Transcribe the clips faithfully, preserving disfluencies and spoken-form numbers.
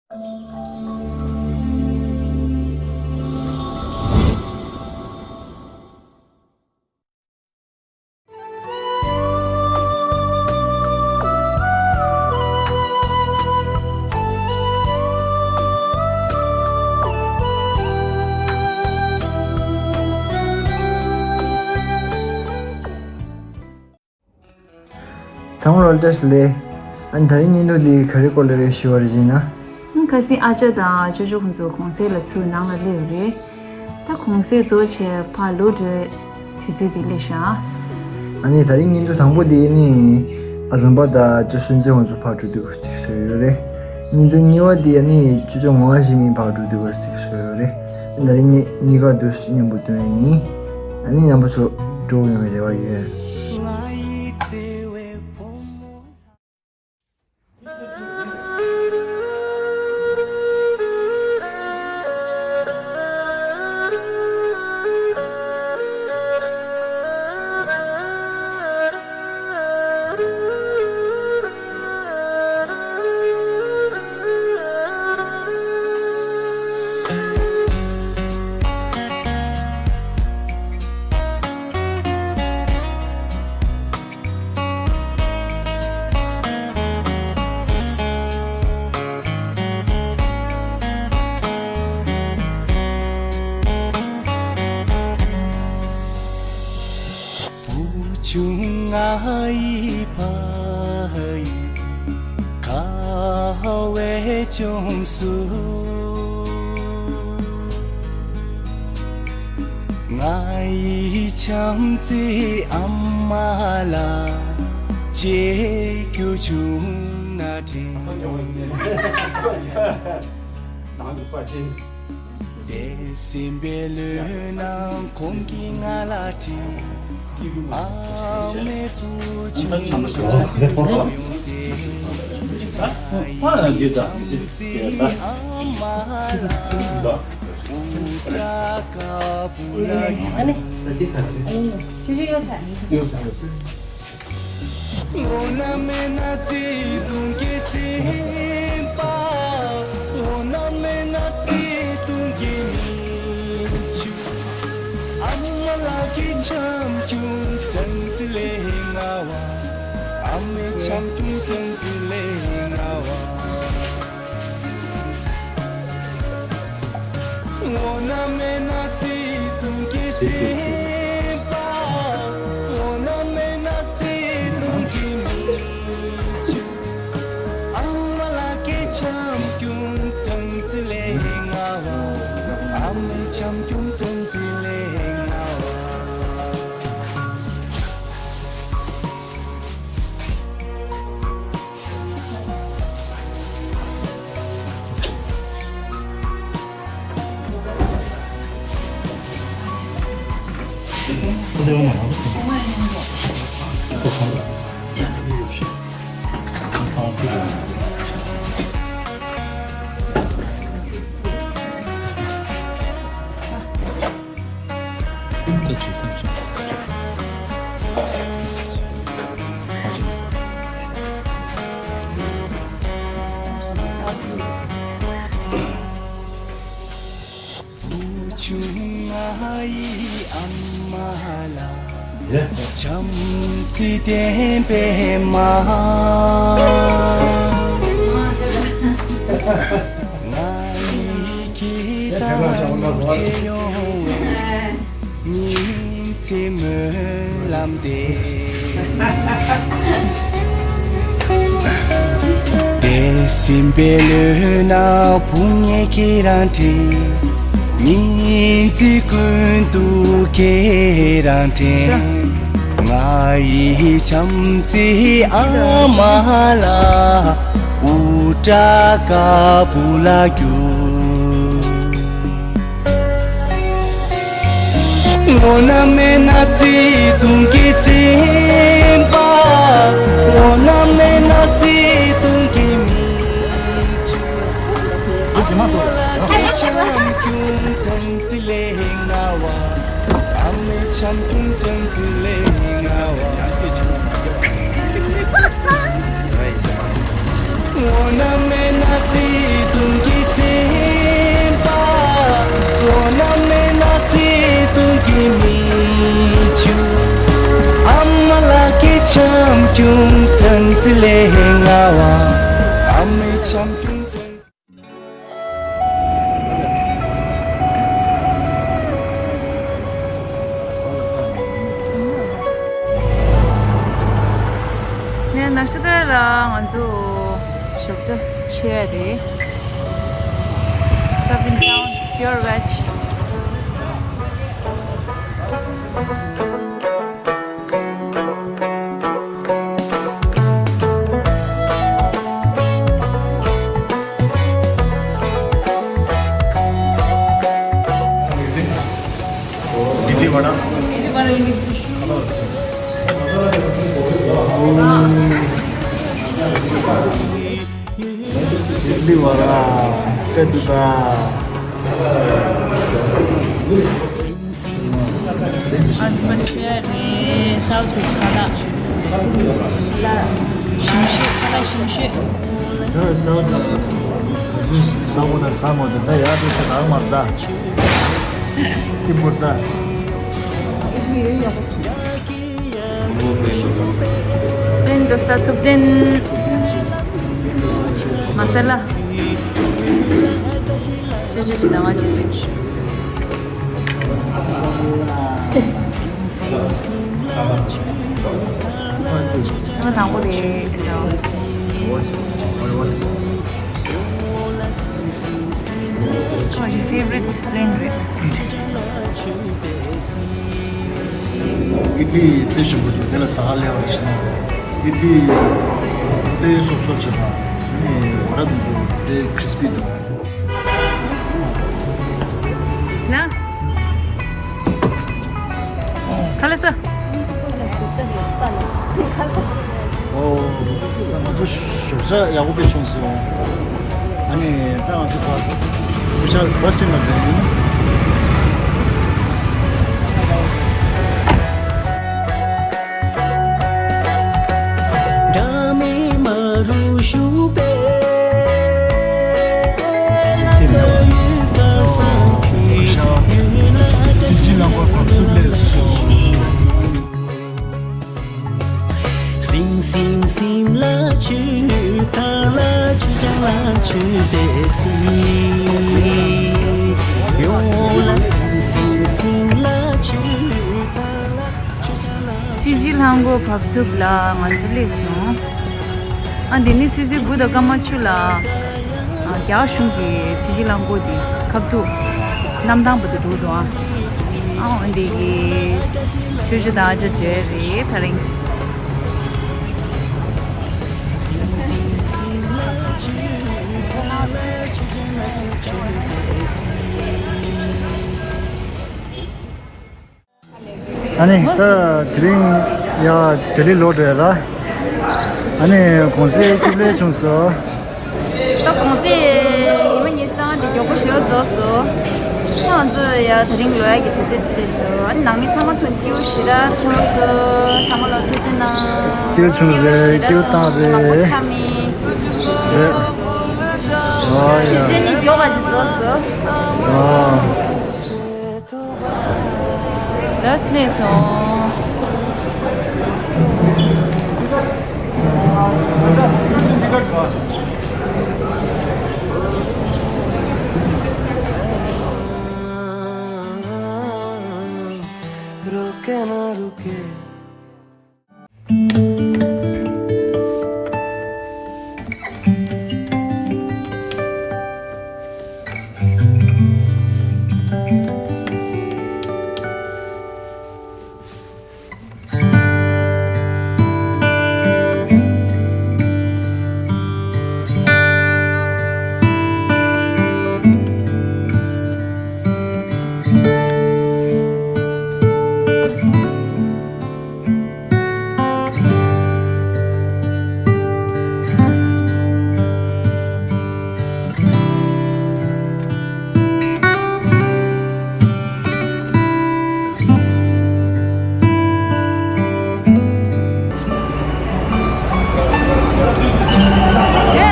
ཚང་མ་ལ་བཀྲ་ཤིས་བདེ་ལེགས། ཨ་ནི་ད་རིང་བརྙན་ཐུང་འདི་ག་རེ་སྐོར་ལ་རེད་ཞུ་བ་རེད་ཅེ་ན། ཨང་ཁ་སང་ཨ་ཅག་དང་ཅོ་ཅོ་ཁོང་ཚོ་གུང་སེང་ལ་ཚུར་ནང་ལ་སླེབས་ཡོད་རེད། ད་གུང་སེང་རྫོགས་བྱས་ཕར་ལོག་འགྲོའི་དུས་ཚོད་འདི་སླེབས་ཤག་ཨ་ནི་ད་རིང་བརྙན་ཐུང་དང་པོ་འདི་ནི་ཨ་ལུམ་པ་དང་ཅོ་སུན་ཙེ་ཁོང་ཚོ་ཕར་འགྲོ་དུས་སྐབས་ཅིག་བཟོས་ཡོད་རེད། བརྙན་ཐུང་གཉིས་པ་འདི་ནི་ཅོ་ཅོ་ངོ་ཤེས་མི་ཕར་འགྲོ་དུས་སྐབས་ཅིག་བཟོས་ཡོད་རེད། ད་རིང་གཉིས་གཉིས་ཀ་དུས་མཉམ་པོ་སྟོན་ཡིན། ཨ་ནི་རྣམ་པ་ཚོ་སྤྲོ་པོ་ཡོང་བའི་རེ་བ་ཡོད། བུ་ཆུང་ང་ཡི་ཕ་ཡུལ་ཁ་བའི་ལྗོངས་སུ། ང་ཡི་བྱམས་བརྩེའི་ཨ་མ་ལགས་མཇལ་རྒྱུ་བྱུང་ན་དྲན། དེ་སེམས་པའི་ལྷོད་ནང་ཁོང་གིས་ང་ལ་དྲིས། ཨ་མའི་བུ་ཆུང་ཡོང་ཟེར། ང་ཡི་བྱམས་བརྩེའི་ཨ་མ་ལགས། བུ་ཆུང་ང་ཡི་ཨ་མ་ལགས། བྱམས་བརྩེ་ལྡན་པའི་མ། ང་ཡི་སྐྱིད་དང་ནོར་རྗེས་ཡོང་བའི་ཉིན་མཚན་སྨོན་ལམ་འདེབས། དེ་སེམས་པའི་ལྷོད་ནང་བུ་ངས་ཁྱེད་རང་དྲན། ཉིན་མཚན་ཀུན་ཏུ་ཁྱེད་རང་དྲན། ང་ཡི་བྱམས་བརྩེའི་ཨ་མ་ལགས། དབུ་སྐྲ་དཀར་པོ་ལ་གྱུར། ཁྱུང་ཀྲང་ཙི་ལེ་ང་བ་ཨ་མེ་ཆམ་ཁྱུང་ཀྲང་། ངས་ནག་ཤ་དར་ལ་ང་ཚོ་ཞོགས་ཇ་མཆོད་ཡ་རེད། Serving down pure veg. Idli वड़ा। इडली वड़ा, कद्दू का। आज बन गया रे, साउथ कुछ खाना। शिमशे, खाना शिमशे। हाँ, साउथ। साउथ ना सामो तो दया तो सदा मरदा। ये पड़ता। ཐུབ་བསྟན་དོ་ས། ཐུབ་བསྟན་མ་ས་ལ། ཅོ་ཅོ་ཞིག་དང་བ་ཅིག་རེད། ང་དང་པོ་རེད་འདྲ། ཁོ་ཡི་ཕེ་ཝ་རིཊ་ལེན་རེད། ཨིཌ་ལི་དཔེ་ཞིམ་པོ་འདུག་དེ་ལ་ཟ་ཁང་ལས་བར་ཕྱིན་ན། ཨིཌ་ལི་དཔེ་སོབ་སོབ་བྱས་པ། ནི་བོ་ར་དེ་ཚོ་དཔེ་ཁྲིས་པི་འདུག་ན། ག་ལེ་ས། ཨོ། ང་ཚོ་ཞོགས་ཇ་ཡག་པོ་དཔེ་བྱུང་སོང་། ཨ་ནི་ད་ང་ཚོ་ཕར་སྤེ་ཤལ་བྷ་སི་སི་ཊེ་ཤན་ལ་བསྡད་ཡིན། ཕྱི་རྗེས་ལྷམ་གོག་བབས་ཚུགས་ལ་ང་ཚོ་སླེབས་སོང་། ཨ་འདི་ནི་ཆུ་ཚོད་དགུ་དང་སྐར་མ་བཅུ་ལ། རྒྱ་གཞུང་གི་ཕྱི་རྗེས་ལྷམ་གོག་འདི་ཁ་ཐུག་གནམ་ཐང་བར་དུ་འགྲོ་འདུག་ཨ་འོ་འདི་གི་ཆུ་ཚོད་དང་ཨ་ཅག་བརྗེ་རེད་ད་རིང་། ཨ་ནི་ད་དེ་རིང་ཡ་ལྡི་ལི་ལོག་འགྲོ་ཡ་ལ། ཨ་ནི་གུང་སེང་སྐྱིད་པོ་བྱུང་སོང་། ད་གུང་སེང་ཉི་མ་ཉི་ཤུ་རྩ་ལྔ་དེ་མགྱོགས་པོ་ཞེ་པོ་རྫོགས་སོང་། ད་ང་ཚོ་ཡ་དེ་རིང་ལོག་ཡ་གི་དུས་ཚོད་དེ་སླེབས་སོང་། ཨ་ནི་ནང་མི་ཚང་མ་ཚོ་སྐྱིད་པོ་ཞེ་དྲག་བྱུང་སོང་། ཚང་མ་ལ་ཐུགས་རྗེ་གནང་། སྐྱིད་པོ་བྱུང་རེད། སྐྱིད་པོ་བཏང་རེད། ལག་པ་འཐམས་ཡིན། རེད། ཨ་ཡ། སེམས་ནི་མགྱོགས་པ་ཞིག་རྫོགས་སོང་། ཨ། ལགས་སོ།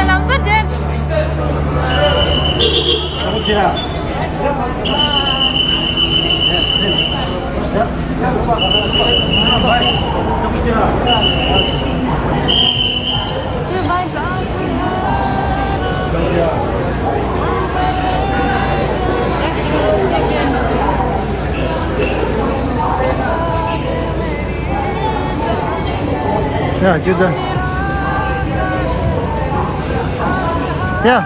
ལམ་སང་འདྲེན། Yeah, get that. Yeah.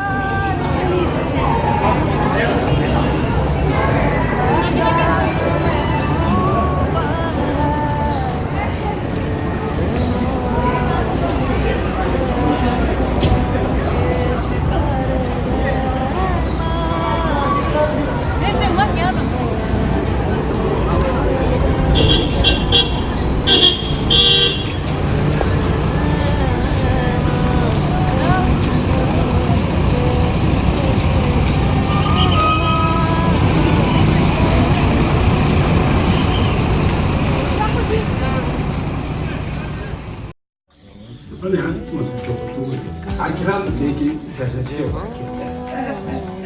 ཨ་ནི་ཨ་ནི་ཐུགས་སུ་ཆོག་པ་ཐུགས་ཀྱི་ཨ་ཁྱེད་རང་གི་ལས་ཀྱི་ཕལ་ཆེར་ཤེས་པ་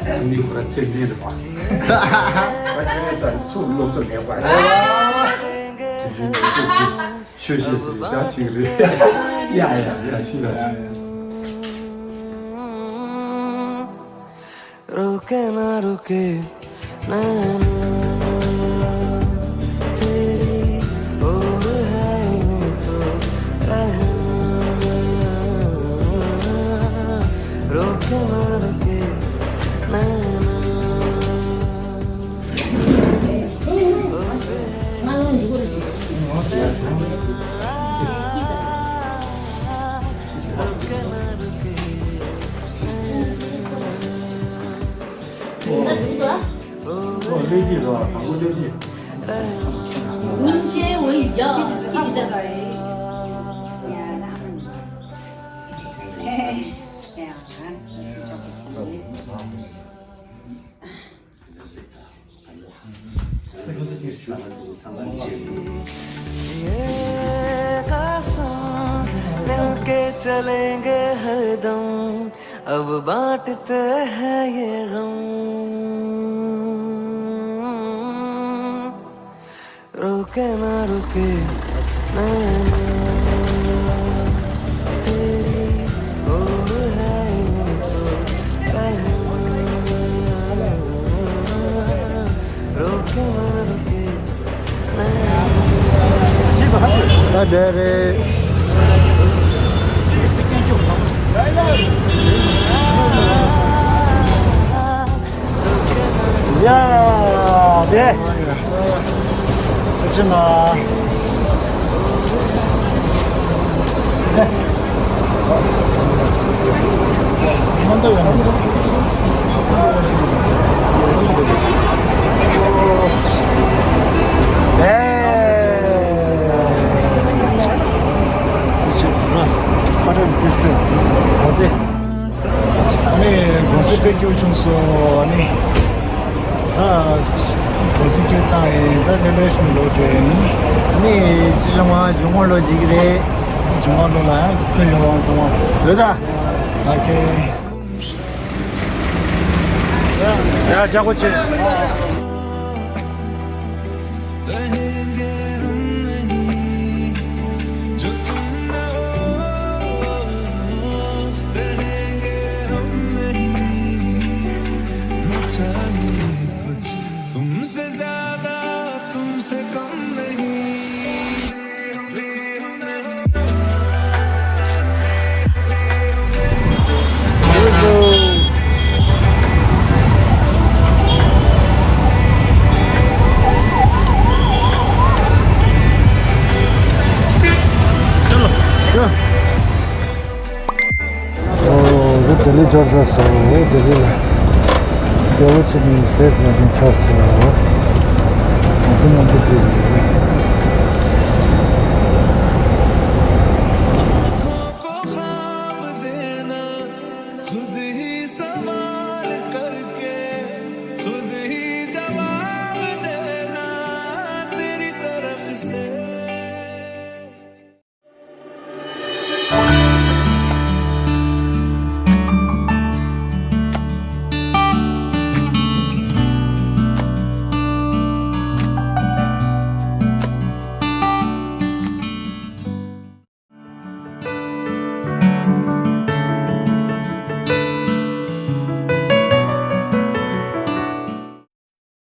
ཁྱེད་ནི་ཁོ་ར་ཚེ་འདི་རེད་པ། ཨ་ཁྱེད་རང་ཚོ་སློབ་གསོ་ལེགས་པ་ཆེ། དེ་བཞིན་དུ་ཆོས་བཤད་དེ་བཞག་ཅིག་རེད། ཡ་ཡ་ཡ་ཤི་ལ་ཤི། रुके ना रुके नैना तेरी ओर है यूं तो रहना रुके ना रुके नैना जिए का सांस मिलके चलेंगे हरदम, अब बांटते हैं ये गम। रुके ना रुके नैना तेरी ओर है यूं तो रहना रुके ना रुके नैना। ད་འདྲ་རེད། ཡ། དེ། ཨེ། ཅི་ན། ཨེ། མ་འདོད་ཡོད་ན། ཨེ། ཅི་ན། ཨ་རེ་ཌིས་པེལེ། ཨ་ནི་གོང་ས་སྐད་སྐྱོར་བྱུང་སོང་། ཨ་ནི། ཨ། གོང་ས་སྐྱོར་བཏང་ཡིན། ད་ལེ་ལེ་ཞིག་ལོ་བྱས་ཡིན། ཨ་ནི་སྤྱི་ཚོགས་ང་འབྱུང་བ་ལོ་གཅིག་རེད། འབྱུང་བ་ལོ་ལ་ཡང་ཕུལ་ཡོང་བ་སོང་བ་རེད་ད། ཨ་ཁེ། ཡ་ཅག་པོ་ཆེ། रहेंगे हम नहीं, जो तुम ना हो, रहेंगे हम नहीं, न चाहिए कुछ तुमसे ज्यादा, तुमसे कम नहीं। चलो। ཨོ། འདི་ལྡི་ལི་འབྱོར་ཚར་སོང་། འདི་ལྡི་ལི་ལ། རྒྱལ་པོ་ཆེ་གི་ཟས་ལ་ནི་ཆགས་སོང་། ང་ཚོ་མཉམ་དུ་འགྲིག་ཡོད།